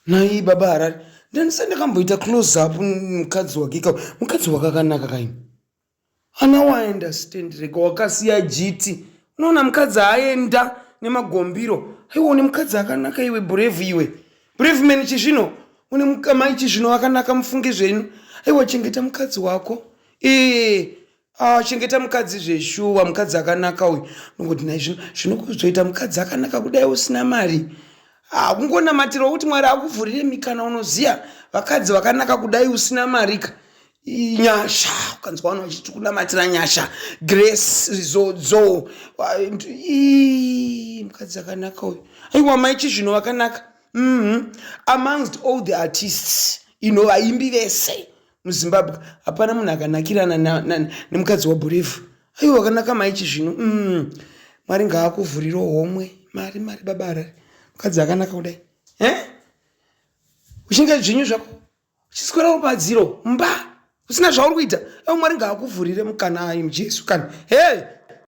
Nhai baba Harare, ndandisati ndakamboita close up mukadzi wake ka mukadzi wake akanaka kaini. Ana waunderstand rega wakasiya jiti. Unoona mukadzi aenda nemagombiro. Aiwa une mukadzi akanaka iwe brave iwe. Brave man chizvino une mukama chizvino akanaka mufunge zvenyu. Aiwa chengeta mukadzi wako. Eh Ah, chengeta mukadzi zveshuwa mukadzi akanaka uyu nongoti nhai zvino zvinokuzoita mukadzi akanaka kudai usina mari ah, kungonamatirawo kuti mwari akuvhurire mikana unoziva vakadzi vakanaka kudai usina mari ka nyasha ukanzwa vanhu vachiti kunamatira nyasha grace zodzo mukadzi akanaka uyu aiwa mai chizvino vakanaka mm -hmm. amongst all the artists ino vaimbi vese muzimbabwe hapana munhu akanakirana nemukadzi wabhurevhu aiwa wakanaka maichi zvino mm. mwari ngaakuvhuriro homwe mari mari baba harare mukadzi akanaka kudai e uchinge zvinyu zvako uchiswera padziro mba usina zvauri kuita aiwa mwari ngaakuvhurire mukana ayi jesu kani he